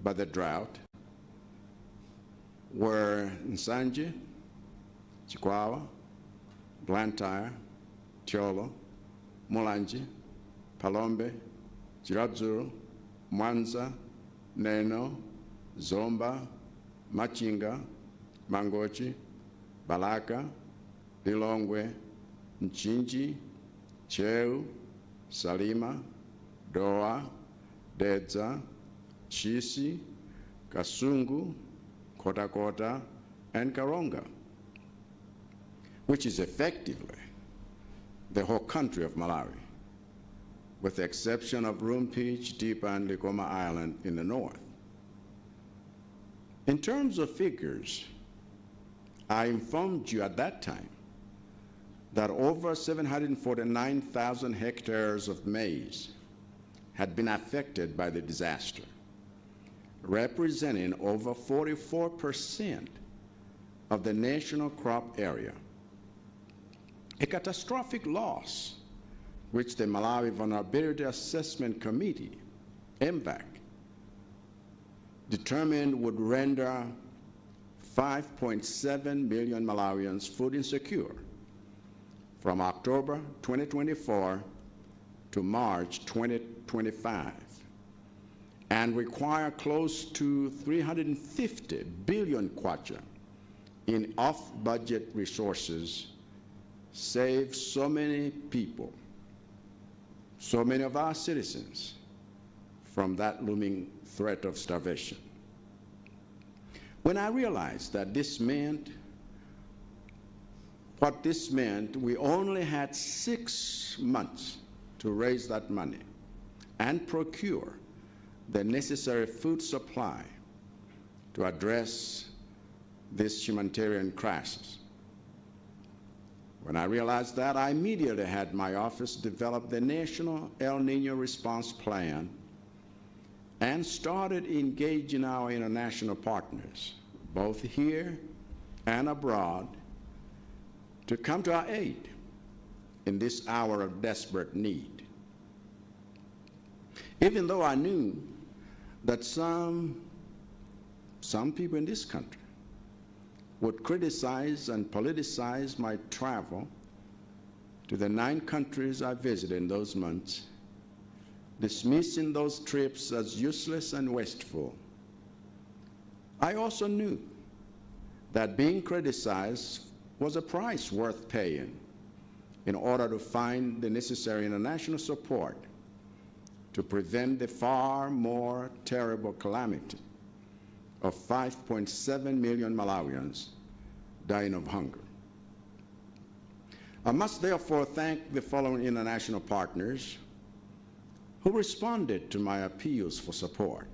by the drought were Nsanje, Chikwawa, Blantyre, Thyolo, Mulanje, Phalombe, Chiradzulu, Mwanza, Neno, Zomba, Machinga, Mangochi, Balaka, Lilongwe, Mchinji, Ntcheu, Salima, Dowa, Dedza, Ntchisi, Kasungu, Nkhotakota, and Karonga, which is effectively the whole country of Malawi, with the exception of Rumphi, Chitipa, and Likoma Island in the north. In terms of figures, I informed you at that time that over 749,000 hectares of maize had been affected by the disaster, representing over 44% of the national crop area. A catastrophic loss, which the Malawi Vulnerability Assessment Committee, MVAC, determined would render 5.7 million Malawians food insecure from October 2024 to March 2025 and require close to 350 billion kwacha in off-budget resources, save so many people, so many of our citizens from that looming threat of starvation. When I realized that this meant, what this meant, we only had 6 months to raise that money and procure the necessary food supply to address this humanitarian crisis. When I realized that, I immediately had my office develop the National El Nino Response Plan and started engaging our international partners, both here and abroad, to come to our aid in this hour of desperate need. Even though I knew that some people in this country would criticize and politicize my travel to the nine countries I visited in those months, dismissing those trips as useless and wasteful. I also knew that being criticized was a price worth paying in order to find the necessary international support to prevent the far more terrible calamity of 5.7 million Malawians dying of hunger. I must therefore thank the following international partners who responded to my appeals for support,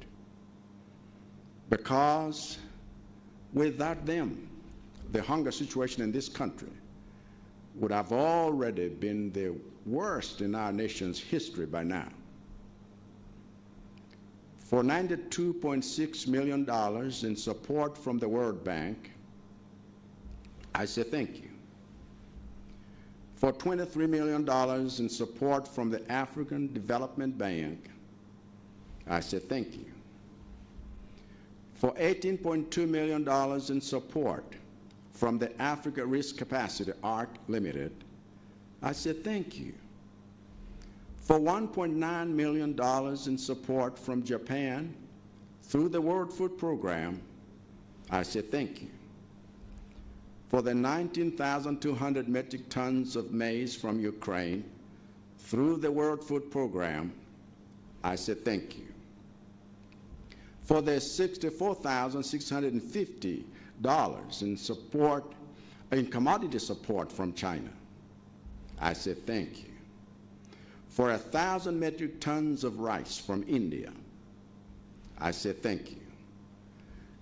because without them, the hunger situation in this country would have already been the worst in our nation's history by now. For $92.6 million in support from the World Bank, I say thank you. For $23 million in support from the African Development Bank, I say thank you. For $18.2 million in support from the Africa Risk Capacity, ARC Limited, I say thank you. For $1.9 million in support from Japan through the World Food Program, I say thank you. For the 19,200 metric tons of maize from Ukraine through the World Food Program, I say thank you. For the $64,650 in support, in commodity support from China, I say thank you. For 1,000 metric tons of rice from India, I say thank you.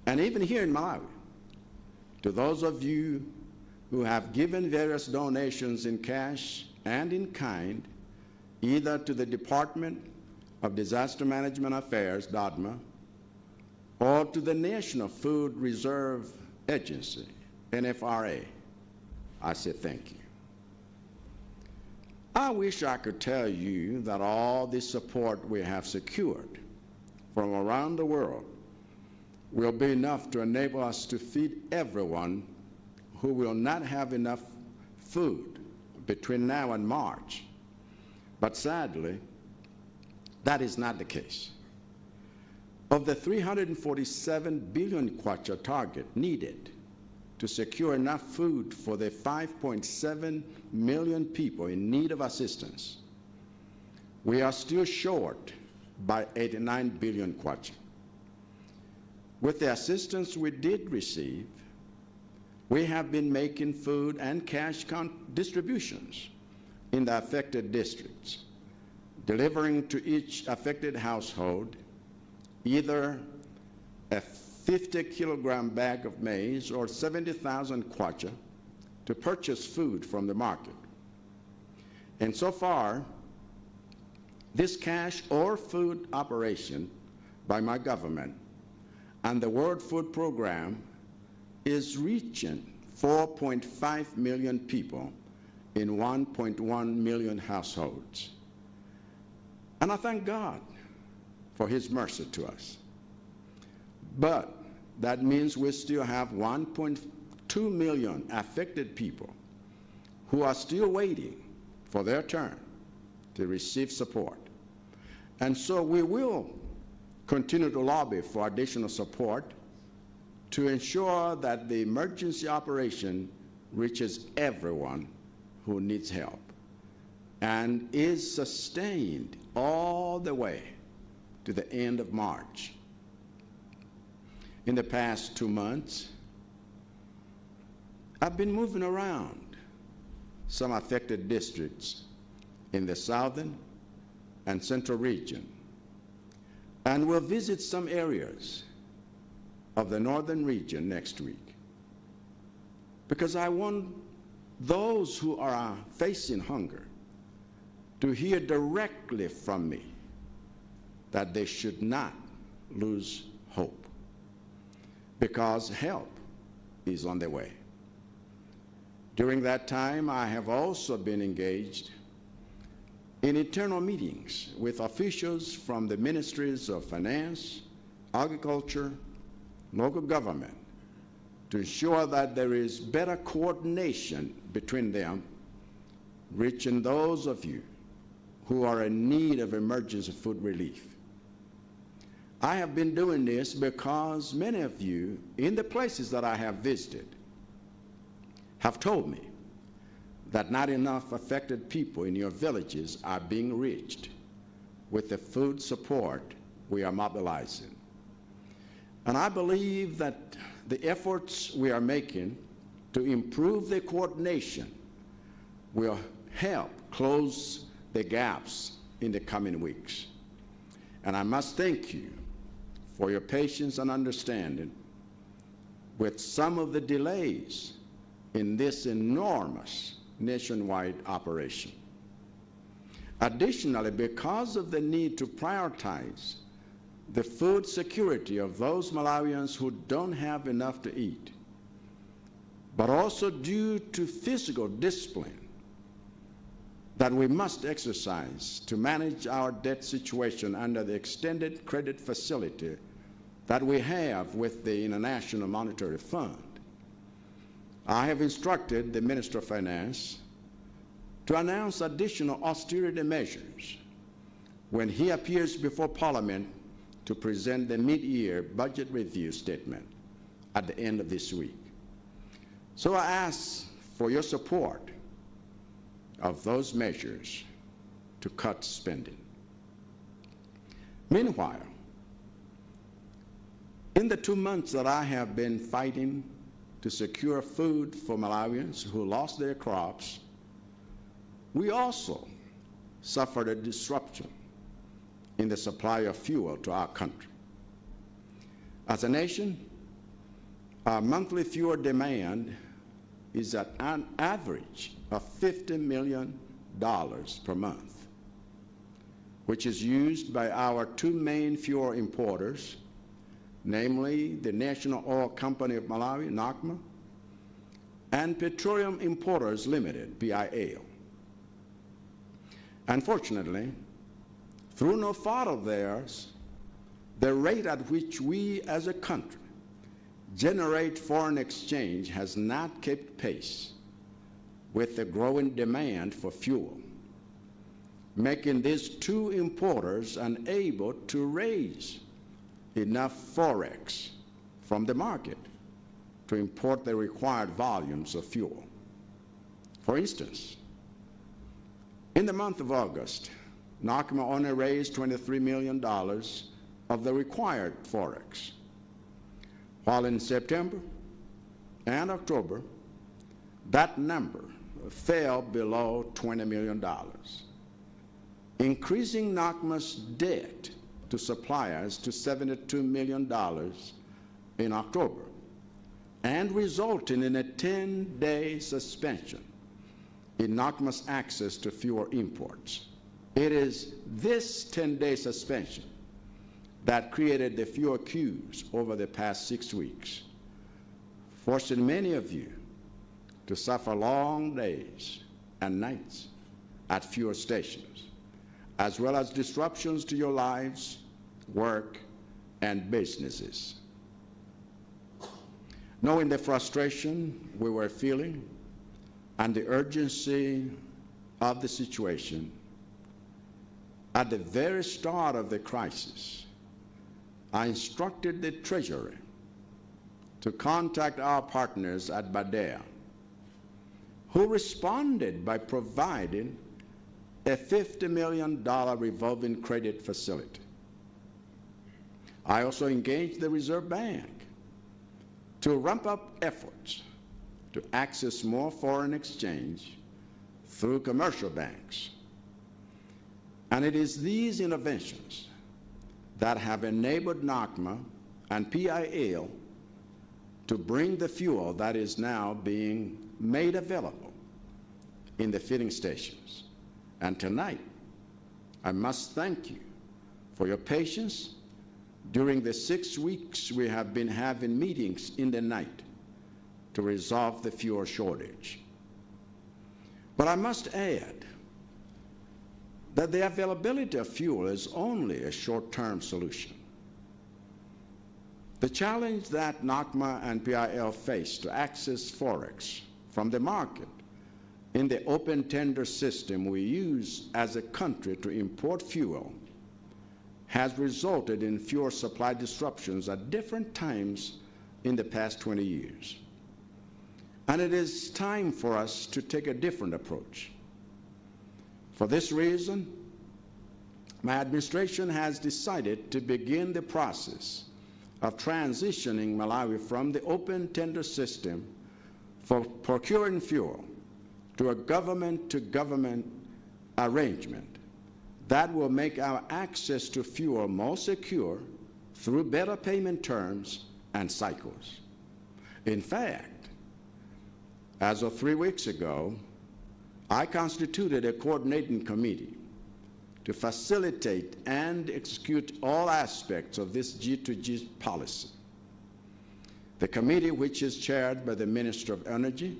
And even here in Malawi, to those of you who have given various donations in cash and in kind, either to the Department of Disaster Management Affairs, DODMA, or to the National Food Reserve Agency, NFRA, I say thank you. I wish I could tell you that all the support we have secured from around the world will be enough to enable us to feed everyone who will not have enough food between now and March. But sadly, that is not the case. Of the 347 billion kwacha target needed to secure enough food for the 5.7 million people in need of assistance, we are still short by 89 billion kwacha. With the assistance we did receive, we have been making food and cash distributions in the affected districts, delivering to each affected household either a 50-kilogram bag of maize or 70,000 kwacha to purchase food from the market. And so far, this cash or food operation by my government and the World Food Program is reaching 4.5 million people in 1.1 million households. And I thank God for his mercy to us. But that means we still have 1.2 million affected people who are still waiting for their turn to receive support. And so we will continue to lobby for additional support to ensure that the emergency operation reaches everyone who needs help and is sustained all the way to the end of March. In the past 2 months, I've been moving around some affected districts in the southern and central region, and will visit some areas of the northern region next week, because I want those who are facing hunger to hear directly from me that they should not lose hope, because help is on the way. During that time, I have also been engaged in internal meetings with officials from the ministries of Finance, Agriculture, local government, to ensure that there is better coordination between them, reaching those of you who are in need of emergency food relief. I have been doing this because many of you in the places that I have visited have told me that not enough affected people in your villages are being reached with the food support we are mobilizing. And I believe that the efforts we are making to improve the coordination will help close the gaps in the coming weeks. And I must thank you for your patience and understanding with some of the delays in this enormous nationwide operation. Additionally, because of the need to prioritize the food security of those Malawians who don't have enough to eat, but also due to fiscal discipline that we must exercise to manage our debt situation under the extended credit facility that we have with the International Monetary Fund, I have instructed the Minister of Finance to announce additional austerity measures when he appears before Parliament to present the mid-year budget review statement at the end of this week. So I ask for your support of those measures to cut spending. Meanwhile, in the 2 months that I have been fighting to secure food for Malawians who lost their crops, we also suffered a disruption in the supply of fuel to our country. As a nation, our monthly fuel demand is at an average of $50 million per month, which is used by our two main fuel importers, namely the National Oil Company of Malawi, NOCMA, and Petroleum Importers Limited, PIL. Unfortunately, through no fault of theirs, The rate at which we as a country generate foreign exchange has not kept pace with the growing demand for fuel, making these two importers unable to raise enough forex from the market to import the required volumes of fuel. For instance, in the month of August, NOCMA only raised $23 million of the required forex, while in September and October, that number fell below $20 million, increasing NOCMA's debt to suppliers to $72 million in October, and resulting in a 10-day suspension in NOCMA's access to fuel imports. It is this 10-day suspension that created the fuel queues over the past 6 weeks, forcing many of you to suffer long days and nights at fuel stations, as well as disruptions to your lives, work, and businesses. Knowing the frustration we were feeling and the urgency of the situation, at the very start of the crisis, I instructed the Treasury to contact our partners at BADEA, who responded by providing a $50 million revolving credit facility. I also engaged the Reserve Bank to ramp up efforts to access more foreign exchange through commercial banks. And it is these interventions that have enabled NOCMA and PIL to bring the fuel that is now being made available in the filling stations. And tonight, I must thank you for your patience during the 6 weeks we have been having meetings in the night to resolve the fuel shortage. But I must add that the availability of fuel is only a short-term solution. The challenge that NOCMA and PIL face to access forex from the market in the open tender system we use as a country to import fuel has resulted in fuel supply disruptions at different times in the past 20 years. And it is time for us to take a different approach. For this reason, my administration has decided to begin the process of transitioning Malawi from the open tender system for procuring fuel to a government-to-government arrangement that will make our access to fuel more secure through better payment terms and cycles. In fact, as of 3 weeks ago, I constituted a coordinating committee to facilitate and execute all aspects of this G2G policy. The committee, which is chaired by the Minister of Energy,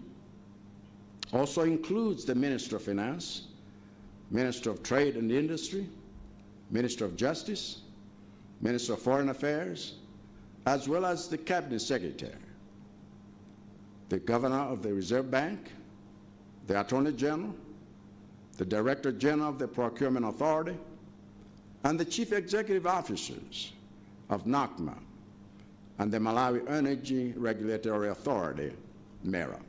also includes the Minister of Finance, Minister of Trade and Industry, Minister of Justice, Minister of Foreign Affairs, as well as the Cabinet Secretary, the Governor of the Reserve Bank, the Attorney General, the Director General of the Procurement Authority, and the Chief Executive Officers of NOCMA and the Malawi Energy Regulatory Authority, MERA.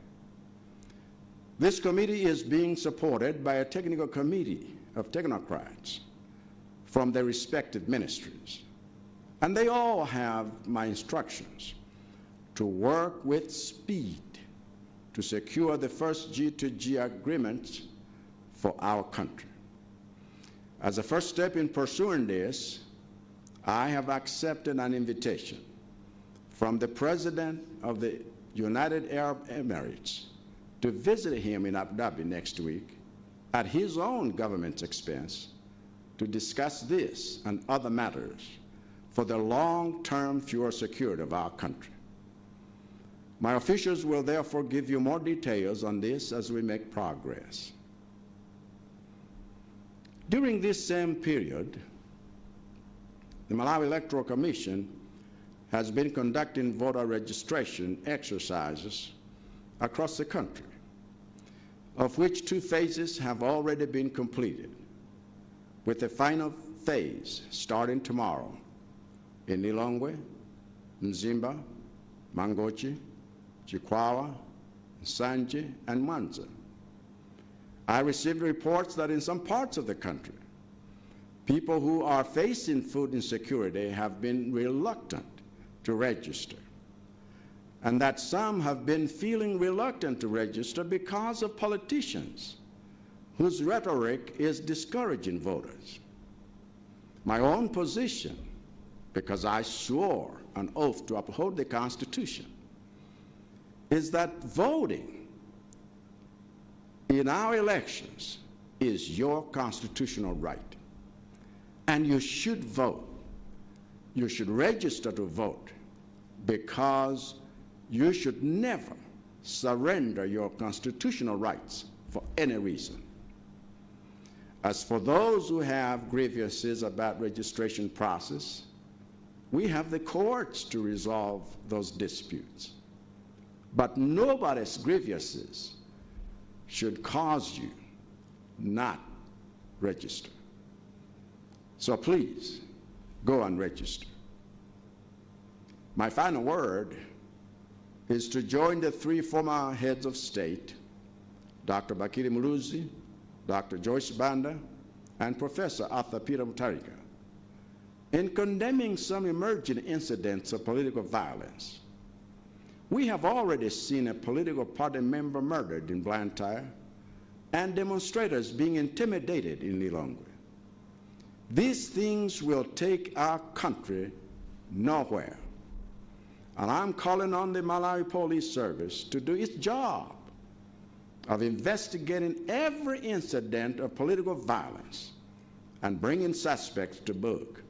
This committee is being supported by a technical committee of technocrats from their respective ministries, and they all have my instructions to work with speed to secure the first G2G agreements for our country. As a first step in pursuing this, I have accepted an invitation from the President of the United Arab Emirates to visit him in Abu Dhabi next week at his own government's expense to discuss this and other matters for the long-term fuel security of our country. My officials will therefore give you more details on this as we make progress. During this same period, The Malawi Electoral Commission has been conducting voter registration exercises across the country, of which 2 phases have already been completed, with the final phase starting tomorrow in Lilongwe, Mzimba, Mangochi, Chikwawa, Nsanje, and Mwanza. I received reports that in some parts of the country, people who are facing food insecurity have been reluctant to register, and that some have been feeling reluctant to register because of politicians whose rhetoric is discouraging voters. My own position, because I swore an oath to uphold the Constitution, is that voting in our elections is your constitutional right. And you should vote. You should register to vote, because you should never surrender your constitutional rights for any reason. As for those who have grievances about registration process, we have the courts to resolve those disputes. But nobody's grievances should cause you not register. So please, go and register. My final word is to join the 3 former heads of state, Dr. Bakili Muluzi, Dr. Joyce Banda, and Professor Arthur Peter Mutharika, in condemning some emerging incidents of political violence. We have already seen a political party member murdered in Blantyre and demonstrators being intimidated in Lilongwe. These things will take our country nowhere. And I'm calling on the Malawi Police Service to do its job of investigating every incident of political violence and bringing suspects to book.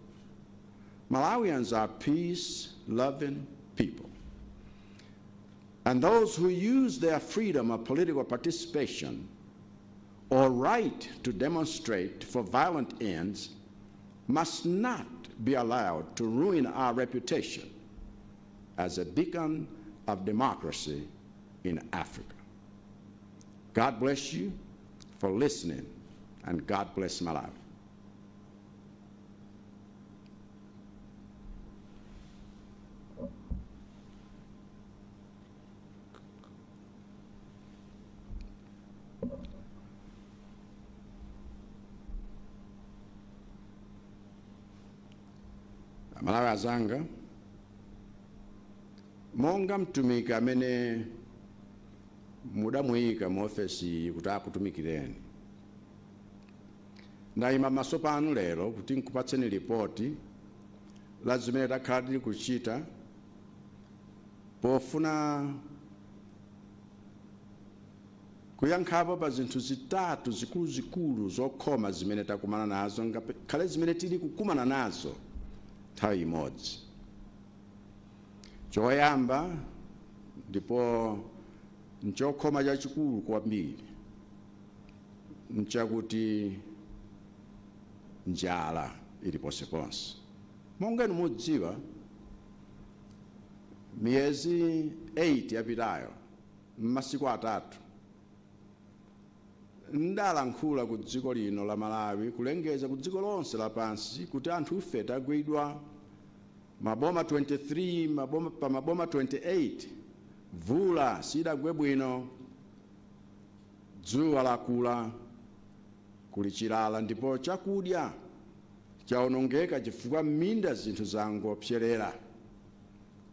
Malawians are peace-loving people. And those who use their freedom of political participation or right to demonstrate for violent ends must not be allowed to ruin our reputation as a beacon of democracy in Africa. God bless you for listening, and God bless Malawi. Malawi azanga, monga mtumiki amene mudamuyika mu ofesi kuti akutumikireni, ndayima maso panu lero kuti nkupatseni ripoti la zimene takhala tili kuchita pofuna kuyankhapo pa zinthu zitatu zikuluzikulu zokhoma zimene takumana nazo, ngakhale zimene tili kukumana nazo nthawi imodzi. Choyamba ndipo nchokhoma chachikulu kwambiri nchakuti njala ili ponseponse. Monga inu mudziwa, miyezi 8 yapitayo, m'masiku 3, ndalankhula ku dziko lino la Malawi, kulengeza ku dziko lonse lapansi kuti anthu ife tagwidwa maboma 23, pa maboma 28, mvula sidagwe bwino, dzuwa lakula, kuli chilala, ndipo chakudya chaonongeka chifukwa m'minda zinthu zangopserera,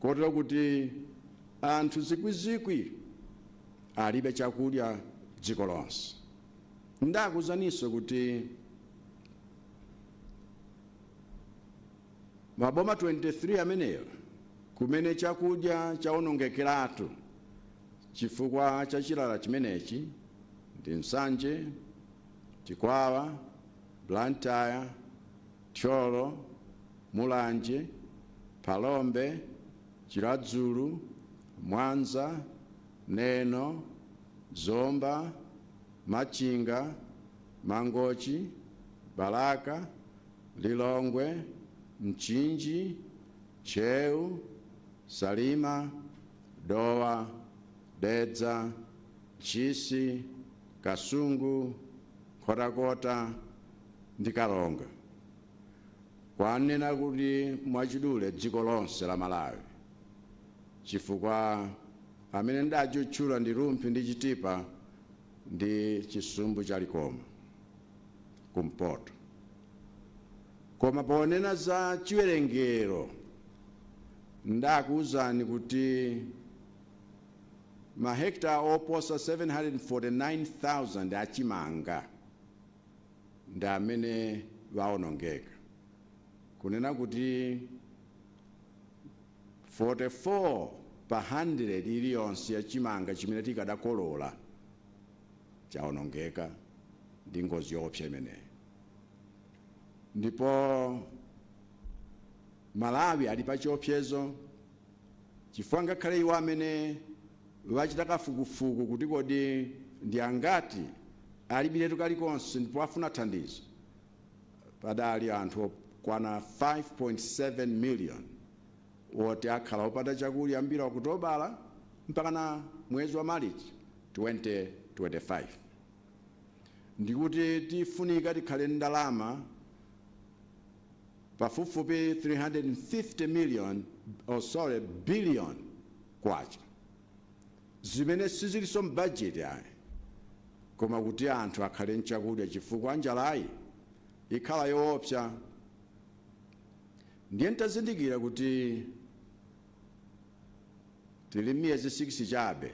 kotero kuti anthu zikwizikwi alibe chakudya dziko lonse. Ndakuzaninso kuti maboma 23 ameneyo kumene chakudya chaonongekeratu chifukwa cha chilala chimenechi ndi Nsanje, Chikwawa, Blantyre, Thyolo, Mulanje, Phalombe, Chiradzulu, Mwanza, Neno, Zomba, Machinga, Mangochi, Balaka, Lilongwe, Mchinji, Ntcheu, Salima, Dowa, Dedza, Ntchisi, Kasungu, Nkhotakota ndi Karonga. Kwanena kuti mwachidule dziko lonse la Malawi, chifukwa amene ndachutchula ndi Rumphi ndi Chitipa ndi chisumbu cha Likoma kumpoto. Koma ponena za chiwerengero, ndakuwuzani kuti mahekta oposa 749,000 achimanga ndi amene waonongeka, kunena kuti 44 pa 100 iliyonse ya chimanga chimene tikadakolola chaonongeka ndi ngozi yoopsa imeneyi. Ndipo Malawi ali pa chiopsezo, chifukwa ngakhale iwo amene wachita kafukufuku kuti kodi ndi angati alibiretu kalikonse ndipo afuna thandizo, padali anthu okwana 5.7 million woti akhala opanda chakudya ambiri Okutobala mpaka na mwezi wa Marichi 2025. Ndikuti tifunika tikhale ndalama pafupifupi 350 million, oh sorry, billion kwacha, zimene sizilinso m'bajeti ayi, koma kuti anthu akhale mchakudya, chifukwa njalayi ikhala yoopsa. Ndiye ntazindikira kuti tili miyezi 6 chabe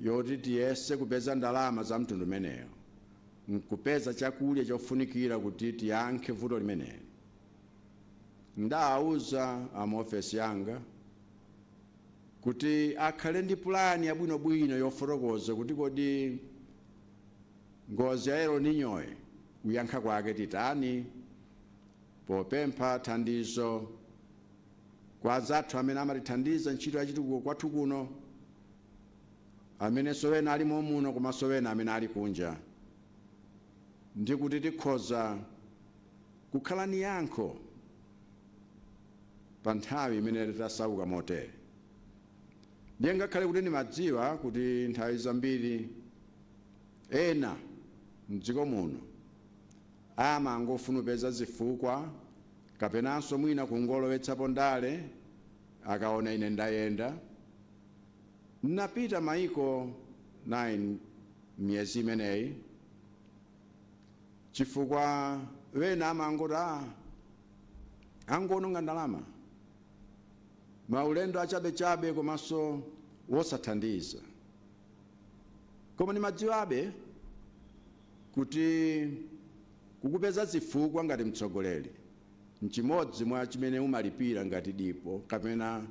yoti tiyese kupeza ndalama za mtundu umeneyo nkupeza chakudya chofunikira kuti tiyankhe vuto limeneli, ndawuza amaofesi yanga kuti akhale ndi pulani yabwinobwino yofotokoza kuti kodi ngozi ya El Niñoyi kuyankha kwake titani, popempha thandizo kwa anzathu amene amatithandiza ntchito yachitukuko kwathu kuno, amenenso wena alimo muno komanso wena amene ali kunja, ndi kuti tikhoza kukhala ni yankho pa nthawi imene tasauka motere. Ndiye ngakhale kuti ndimadziwa kuti nthawi zambiri ena mdziko muno amangofuna kupeza zifukwa kapenanso mwina kungolowetsapo ndale akaona ine ndayenda, napita maiko 9 miyezi imeneyi, chifukwa wena amangoti angononga ndalama, maulendo achabechabe komanso wosathandiza. Koma ndimadziwabe kuti kukupeza zifukwa ngati mtsogoleri nchimodzi mwa chimene umalipira ngati dipo kapena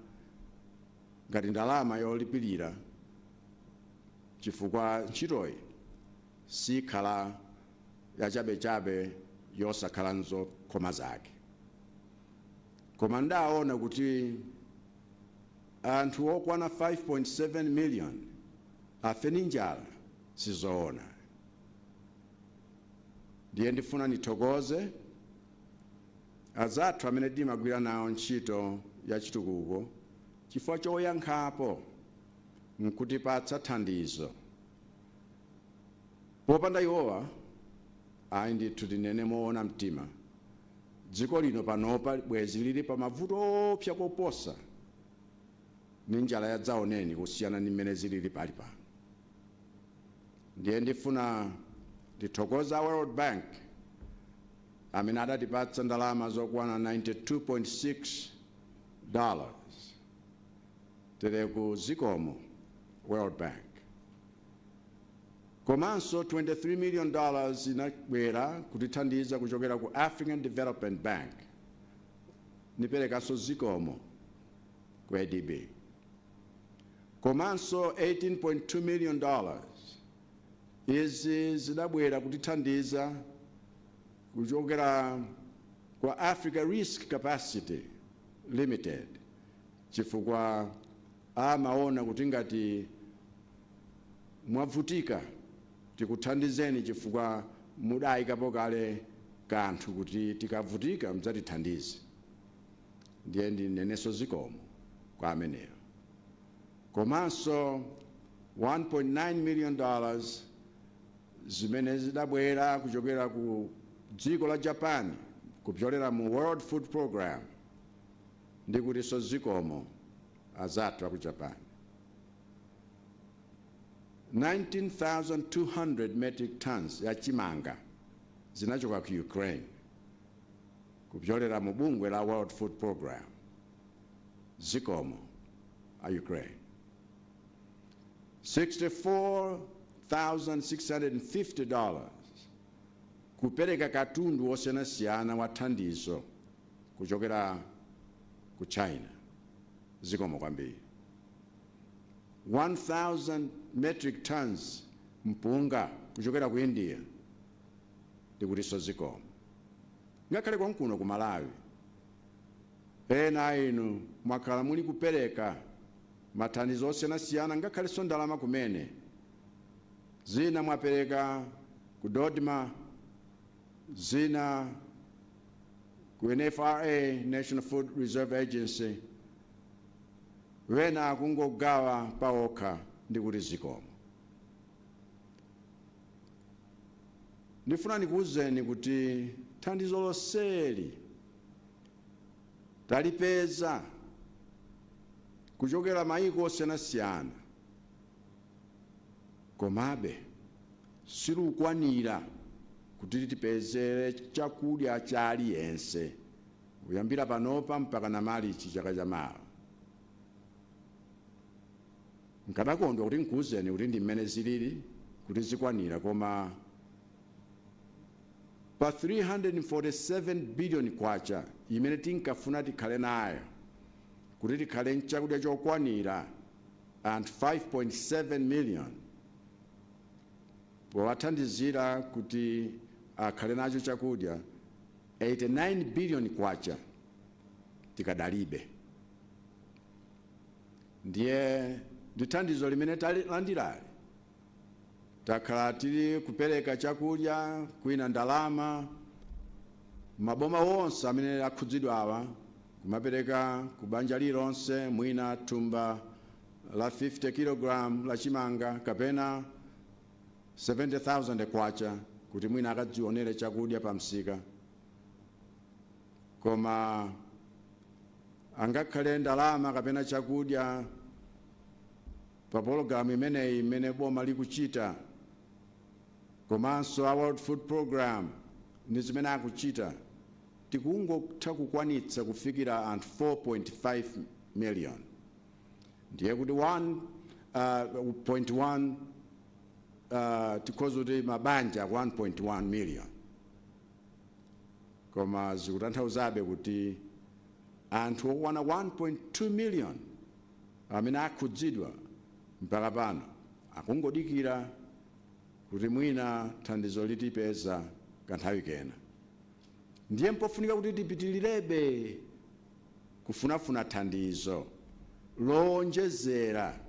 ngati ndalama yolipirira, chifukwa ntchitoyi sikhala yachabechabe yosakhala nzokhoma zake. Koma ndaona kuti anthu okwana 5.7 million afe ndi njala sizoona. Ndiye ndifuna nithokoze azathu amene timagwira nawo ntchito ya chitukuko chifukwa choyankhapo nkutipatsa thandizo. Popanda iwowa, ayi ndithu, tinene moona mtima, dziko lino panopa bwezi lili pa mavuto opsa koposa ndi njala yadzaoneni kusiyana ndi mmene zilili pali pano. Ndiye ndifuna ndithokoza World Bank amene adatipatsa ndalama zokwana $92.6, tereku zikomo World Bank. Komanso $23 million inabwera kutithandiza kuchokera ku African Development Bank, niperekanso zikomo ku ADB. Komanso $18.2 million izi zidabwera kutithandiza kuchokera kwa Africa Risk Capacity Limited, chifukwa amaona kuti ngati mwavutika tikuthandizeni, chifukwa mudayikapo kale kanthu kuti tikavutika mdzatithandize. Ndiye ndinenenso zikomo kwa ameneyo. Komanso $1.9 million zimene zidabwera kuchokera ku dziko la Japan kupyolera mu World Food Program, ndikutinso zikomo azathu aku Japan. 19,200 metric tons ya chimanga zinachoka ku Ukraine kupyolera mu bungwe la World Food Program. Zikomo a Ukraine. $64,650 kupereka katundu wosiyanasiyana wa thandizo kuchokera ku China. Zikomo kwambiri. 1000 metric tons mpunga kuchokera ku India, ndikutinso zikomo. Ngakhale konkuno ku Malawi, ena inu mwakhala muli kupereka mathandizo osiyanasiyana, ngakhalenso ndalama kumene. Zina mwapereka ku DoDMA, zina ku NFRA, National Food Reserve Agency, wena akungogawa paokha, ndikuti zikomo. Ndifuna ndikuwuzeni kuti thandizo lonseli talipeza kuchokera mayiko osiyanasiyana, komabe silukwanira kuti tipezere chakudya cha aliyense kuyambira panopa mpaka na Malichi chaka chamawa. Nkadakondwa kuti nkuwuzeni kuti ndi mmene zilili kuti zikwanira, koma pa 347 billion kwacha imene tinkafuna tikhale nayo kuti tikhale nchakudya chokwanira anthu 5.7 million, powathandizira kuti akhale nacho chakudya, 89 billion kwacha tikadalibe. Ndiye ndi thandizo limene talandirali takhala tili kupereka chakudya, kwina ndalama, maboma wonse amene akhudzidwa awa, kumapereka ku banja lilonse mwina thumba la 50 kg la chimanga kapena 70,000 kwacha kuti mwina akadzionere chakudya pa msika. Koma angakhale ndalama kapena chakudya pa pologalamu imeneyi imene boma likuchita, komanso a World Food Program ndi zimene akuchita, tikungotha kukwanitsa kufikira anthu 4.5 million. Ndiye kuti 1.1, tikhoza kuti mabanja 1.1 million, koma zikutanthauzabe kuti anthu okwana 1.2 million amene akhudzidwa mpaka pano akungodikira kuti mwina thandizo litipeza kanthawi kena. Ndiye mpofunika kuti tipitilirebe kufunafuna thandizo lowonjezera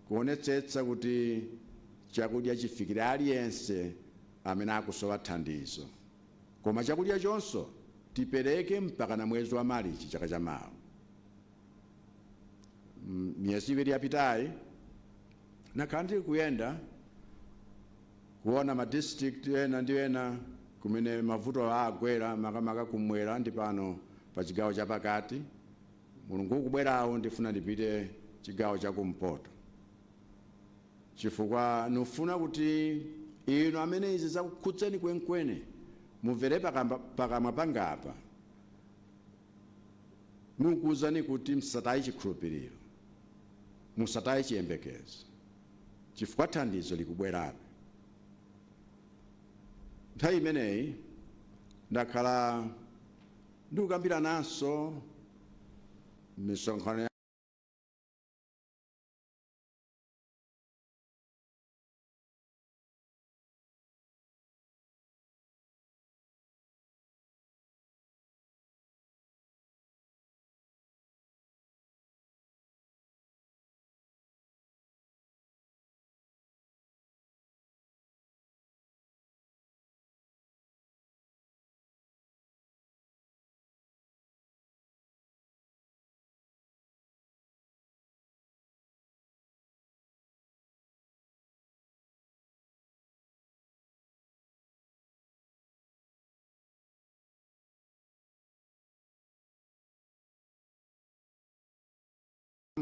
kuonetsetsa kuti chakudya chifikire aliyense amene akusowa thandizo, koma chakudya chonso tipereke mpaka na mwezi wa Malichi chaka chamawa. Miyezi 2 yapitayi nakhala ndili kuyenda kuona ma district ena ndi ena kumene mavuto agwera, makamaka kumwera ndi pano pa chigawo chapakati. Mulungu ukubwerawo ndifuna ndipite chigawo chakumpoto, chifukwa nufuna kuti inu amene izi zakukhudzeni kwenikweni mumvere pakamwa pangapa nukuwuzani kuti musataye chikhulupiriro, musataye chiyembekezo, chifukwa thandizo likubwerabe. Nthawi imeneyi ndakhala ndikukambirananso misonkhano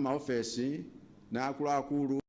Amaofesi na akuluakulu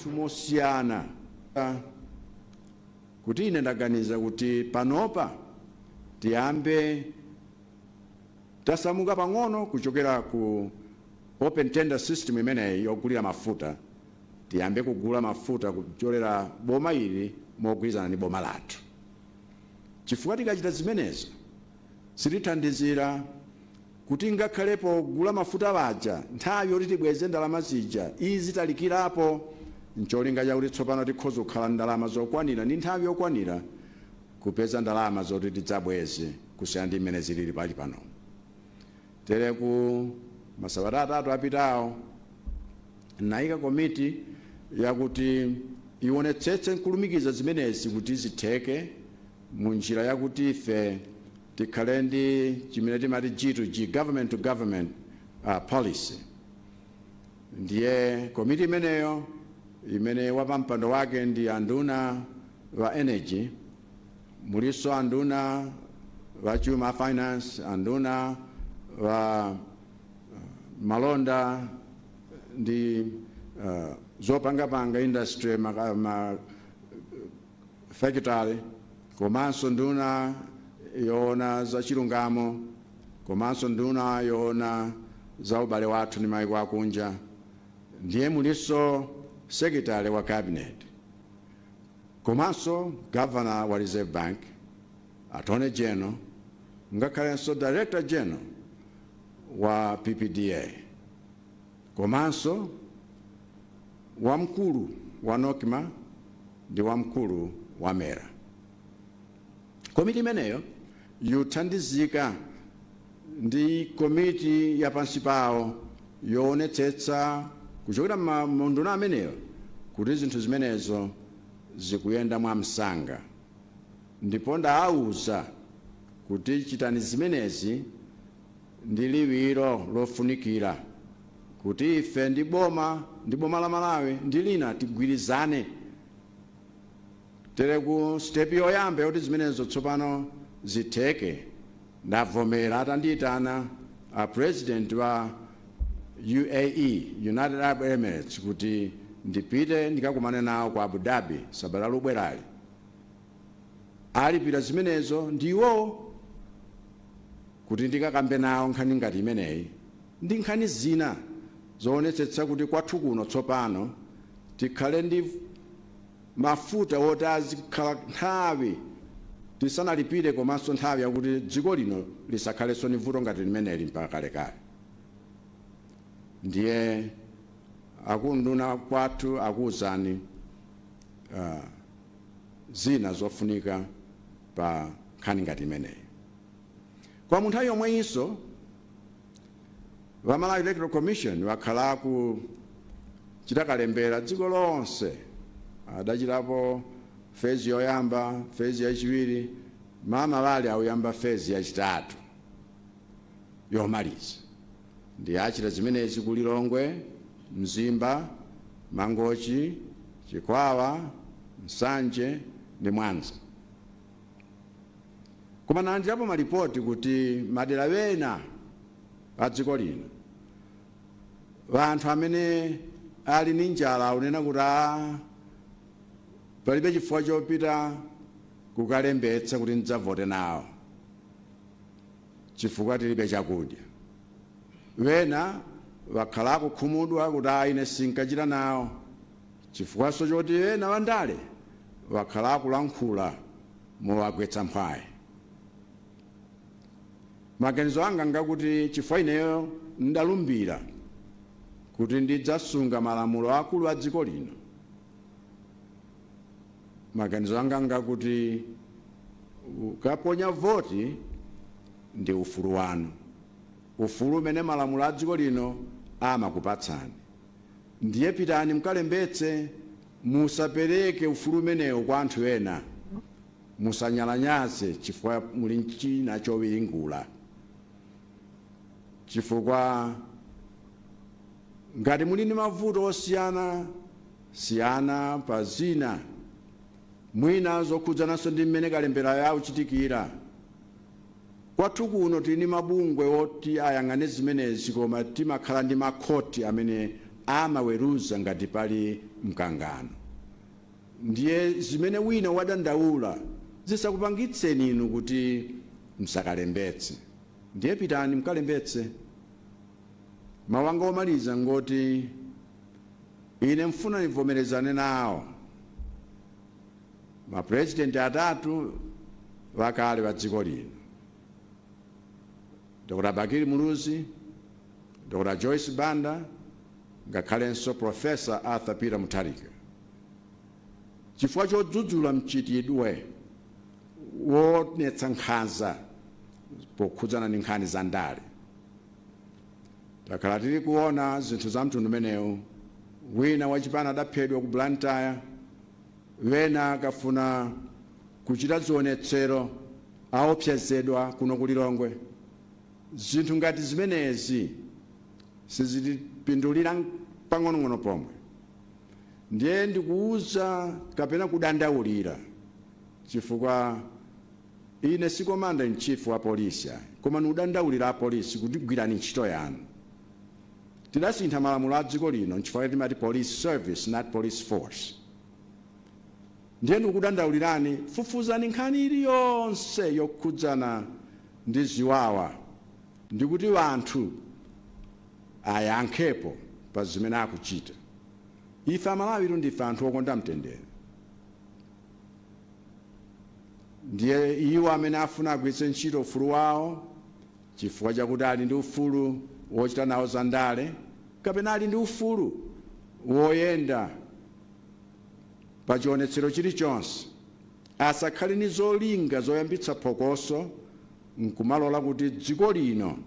zinthu mosiyana, kuti ine ndaganiza kuti panopa tiyambe tasamuka pang'ono kuchokera ku open tender system imeneyi yogulira mafuta, tiyambe kugula mafuta kuchokera boma ili mogwirizana ndi boma lathu, chifukwa tikachita zimenezo sitithandizira kuti ngakhalepo kugula mafuta waja nthawi yoti tibweze ndalama zija izitalikirapo, ncholinga chakuti tsopano tikhoza kukhala ndalama zokwanira ndi nthawi yokwanira kupeza ndalama zoti tidzabweze, kusiyana ndi mmene zilili pali pano. Tere ku masabata 3 apitawo nayika komiti yakuti ionetsetse nkulumikiza zimenezi kuti zitheke mu njira yakuti ife tikhale ndi chimene timati G2G, government to government policy. Ndiye komiti imeneyo, imene wapampando wake ndi anduna wa energy, muliso anduna wa chuma, finance, anduna wa malonda ndi zopangapanga, industry, ma factory, komanso nduna yoona za chilungamo, komanso nduna yoona za ubale wathu ndi maiko akunja. Ndiye muliso secretary wa cabinet, komanso governor wa Reserve Bank, attorney general, ngakhalenso director general wa PPDA, komanso wamkulu wa NOCMA ndi wamkulu wa MERA. Komiti imeneyo yuthandizika ndi komiti ya pansi pawo yoonetsetsa kuchokera munduna ameneyo kuti zinthu zimenezo zikuyenda mwamsanga. Ndipo ndaawuza kuti chitani zimenezi ndi liwiro lofunikira kuti ife ndi boma la Malawi ndi lina tigwirizane. Tere ku step yoyamba yoti zimenezo tsopano zitheke, ndavomera atandiyitana a president wa UAE, United Arab Emirates, kuti ndipite ndikakumane nawo ku Abu Dhabi sabata lobwerali. Alipira zimenezo ndiwo kuti ndikakambe nawo nkhani ngati imeneyi ndi nkhani zina zoonetsetsa kuti kwathu kuno tsopano tikhale ndi mafuta woti azikhala nthawi tisanalipire, komanso nthawi yakuti dziko lino lisakhalenso ni vuto ngati limeneli mpaka kalekale. Ndiye akunduna kwathu akuwuzani zina zofunika pa nkhani ngati imeneyi. Kwa mu nthawi yomweyinso, va Malawi Electoral Commission wakhala kuchita kalembera dziko lonse. Adachitapo phase yoyamba, phase yachiwiri, mama wali auyamba phase yachitatu yomaliza. Ndi achita zimenezi ku Lilongwe, Mzimba, Mangochi, Chikwawa, Nsanje ndi Mwanza. Koma nalandirapo malipoti kuti madera wena a dziko lino vanthu amene ali ndi njala akunena kuti a palibe chifukwa chopita kukalembetsa kuti ndidzavote nawo chifukwa tilibe chakudya. Wena wakhala akukhumudwa kuti a ine sinkachita nawo chifukwanso choti wena wandale wakhala akulankhula mowagwetsa mphwayi. Maganizo anga ngakuti chifukwa ineyo ndalumbira kuti ndidzasunga malamulo akulu a dziko lino, maganizo anga ngakuti ukaponya voti ndi ufulu wanu, ufulu umene malamulo a dziko lino amakupatsani. Ndiye pitani mukalembetse, musapereke ufulu umenewo kwa anthu ena, musanyalanyaze chifukwa muli china chowiringula, chifukwa ngati muli ndi mavuto osiyana siyana pa zina mwina zokhudzananso ndi mmene kalemberayo akuchitikira kwathu kuno, tili ndi mabungwe oti ayang'ane zimenezi, koma timakhala ndi makhoti amene Amaweruza ngati pali mkangano. Ndiye zimene wina wadandaula zisakupangitseni inu kuti msakalembetse. Ndiye pitani mkalembetse. Mawu anga omaliza ngoti ine mfuna nivomerezane nawo mapurezidenti atatu wakale wa dziko lino, Dr. Bakili Muluzi, Dr. Joyce Banda, ngakhalenso Professor Arthur Peter Mutharika, chifukwa chodzudzula mchitidwe wonetsa nkhanza pokhudzana ndi nkhani za ndale. Takhala tili kuona zinthu za mtundu umenewu. Wina wachipani adaphedwa ku Blantyre, wena akafuna kuchita zionetsero aopsezedwa kuno ku Lilongwe. Zinthu ngati zimenezi sizitipindulira pang'onong'ono pomwe. Ndiye ndikuuza kapena kudandaulira, chifukwa ine si commander in chief wa polisi ayi, koma ndikudandaulira apolisi kuti gwirani ntchito yanu. Tidasintha malamulo a dziko lino nchifukwa timati Police Service, not police force. Ndiye ndikudandaulirani, fufuzani nkhani iliyonse yokhudzana ndi ziwawa, ndikuti wanthu ayankhepo pa zimene akuchita. Ife Amalawi ndife anthu okonda mtendere. Ndiye iwo amene afuna agwiritse ntchito ufulu wawo chifukwa chakuti ali ndi ufulu wochita nawo za ndale kapena ali ndi ufulu woyenda pa chionetsero chilichonse, asakhale ni zolinga zoyambitsa phokoso nkumalola kuti dziko lino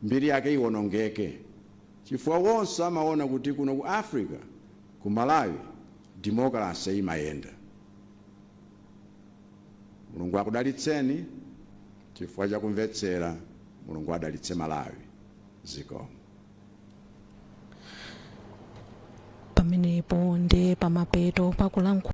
mbiri yake iwonongeke, chifukwa wonse amaona kuti kuno ku Africa, ku Malawi, demokrasi imayenda. Mulungu akudalitseni chifukwa chakumvetsera. Mulungu adalitse Malawi. Zikomo. Pamenepo ndi pamapeto pakulankhula.